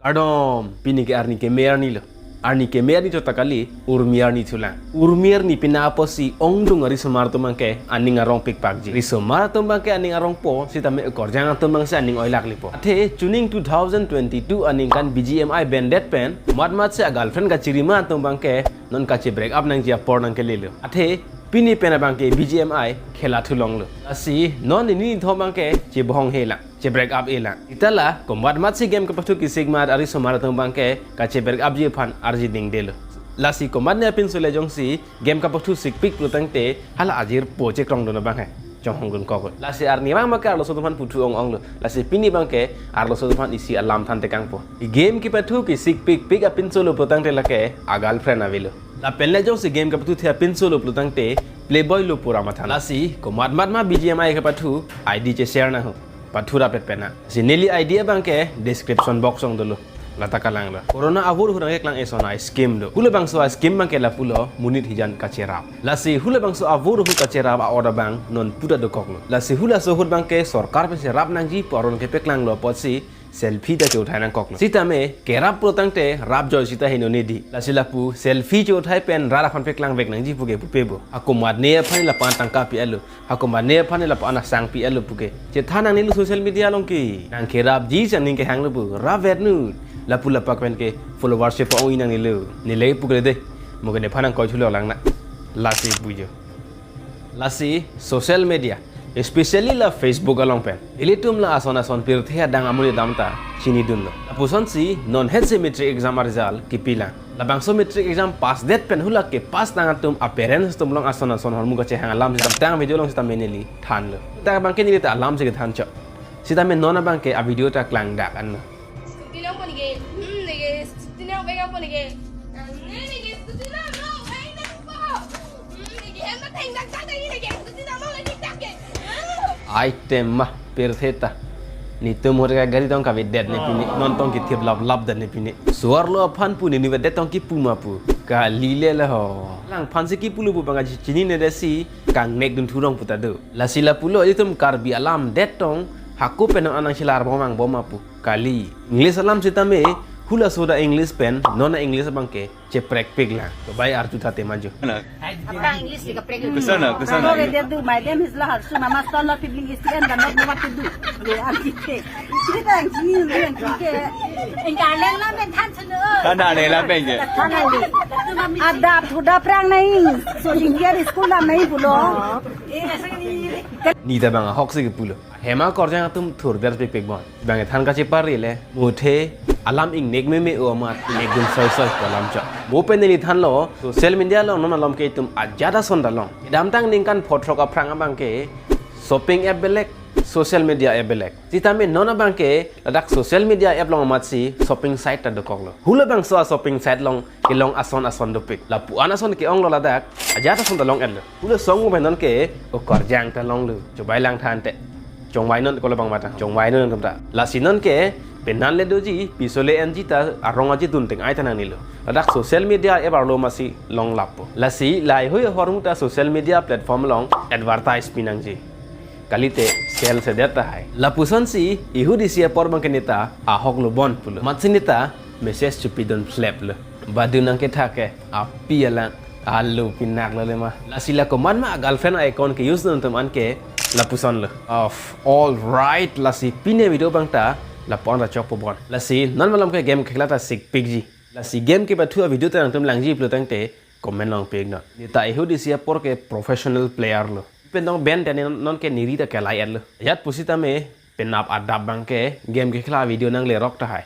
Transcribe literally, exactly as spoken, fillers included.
Kardom, pini ke arni keme arni lo. Arni keme arni chot ta kali, urmi arni thulang. Urmi arni pina apotsi ongdung arisomar atum abangke aning arong pikpakji. Risomar atum abangke aning arongpo, sitame okorjang atum abangsi aning oilak lipo. Athe chuning two thousand twenty-two aningkan B G M I bendet pen, matmatsi a-girlfriend kachirima atum abangke non kache-break up nangji apor nangkelelo. Athe pini pen abangke B G M I khela thulonglo. Lasi non nini nithom abangke chebohong helang, che-break up elang. Sita la komatmatsi game kepathu kisik mat arisomar atum abangke kache-break up ji aphan arji dingdelo. Lasi komatne apinso le jongsi game kepathu sikpik pulotangte hala ajirpo chekrongdun abang he chonghongdun kok. Lasi arni abang make arloso atum aphan puthu ong-onglo. Lasi pini abangke arloso atum aphan isi alam than tekangpo. I game kepathu kisik pikpik apinso lo pulotangte lake a-girlfriend avelo. Lapen le jongsi game kepathu the apinso lo pulotangte Playboy lo pura matha. Lasi komatmat ma B G M I kepathu I D che-share nang ho. Pathu rapet pena. Si neli I D abangke description box along dolo. Lata kalanglo. Corona avur ahut nangkeklang eson a-scheme do. Hula bangso a-scheme abangke lapulo monit hijan kacherap. Lasi hula bangso avur ahut kacherap a-order abang non puta dokoklo. Lasi hulaso ahut abangke sorkar pensi rap nangji pu aron kepaklanglo apotsi selfie ta che-uthai nangkoklo. Sitame kerap pulotangte rap joi sita heno nedi. Lasi lapu selfie che-uthai pen rat aphan paklang vek nangji puke pupe bo. Akomatne aphan lapu-an tangka pi-etlo. Akomatne aphan lapu-an asang pi-etlo puke. Chethan nangnelo social media along ke. Nang kerapji si aning kehanglo pu. Rapvet nu. Lapu lapak pen ke followers chepa-ong-i nangnelo. Neli puke de. Mo ke nephan nangkoi thulo lang na. Lasi pujo. Lasi social media, especially la Facebook along pen ilitum la ason ason pirthe adang amonit atum ta chinidunlo. Lapusonsi non hetsi matric exam a-result kipilang. Labangso matric exam pass det pen hula kepass tang atum a-parents atum along ason ason ahormu kachehang alam sitame tang video along sitame neli thanlo. Ta abangke neli ta alam si kethan chok. Sitame non abangke a-video ta klangdak anlo. Scooty nangpo neke? Hmm, neke scooty nangpo neke? Nang ne neke scooty nangpo, neke nangpo. Hmm, neke hem na theng dak dak neke scooty nangpo neke dak ke. Item ma pirthe ta. Netum ahut ke gari tong kavedet ne pine, non tong kethip laplap det ne pine. Suar lo aphan pu ne nivedet tong kipu ma pu. Kali le le ho. Langphan si kipulo pu abang chinine desi kangnek dun thurong puta do. Lasi lapulo ilitum Karbi alam det tong hako pen non anang chilar bom angbom ma pu. Kali. English alam sitame hulaso ta English pen non a-English abangke cheprek piklang. To bai arju thate maju. Aphrang English le kaprek. Kusana, kusana. Kore dia du, my name is Lahar Suna, master la pibling is the end, but not what to do. Lo ang kite. Kita ang sini lo ang kite. Engka leng la men than sunu. Than than la peng ke. Than le. Adap huda prang nai. So jing dia school la nai pulo. Nita bang ahok si kepulo. Hem akorjang atum thurder pikpik bon. Bang than kachepari le, muthe alam ingnek meme o amat ingnek dun soi soi pu alam chok. Mo pen neli thanlo, social media along non malom ke itum ajat ason ta long. Kedamtang ningkan pho throk aphrang abangke shopping app belek, social media app belek. Sitame non abangke ladak social media app along amatsi shopping site ta dokoklo. Hula bangso a-shopping site along kelong ason ason dopik. Lapu-an ason ke-onglo ladak, ajat ason ta long-etlo. Hula song mo pen non ke okorjang ta longlo. Chobai lang than te. Chongvai non kolo bang mata. Chongvai non tum ta. Lasi non ke penan le doji, piso le enji ta arong aji dun teng ai ta nangnelo. Ladak social media app arlo amatsi long lappo. Lasi laheihui ahormu ta social media platform along advertise pi nangji. Kalite sale sedet tahai. Lapusonsi ihut isi apor abangke neta ahok lo bon pulo. Matsi neta message chepidun flap lo. Badu nangkethak ke api alang alo pinak lo le ma. Lasi la komat ma girlfriend icon ke-use dun atum an ke lapuson lo. Of all right, lasi pini video abang ta lapu-an ta chokpo bon. Lasi non malom ke game kekhela ta sikpikji. Lasi game kepathu a-video ta nangtum langji pulotangte comment along pi-iknon. Neta ihut isi apor ke professional player lo. Pen tong ben tene non ke neri ta kelai-etlo. Ajat pusitame penap adap abangke game kekhela video nanglerok tahai.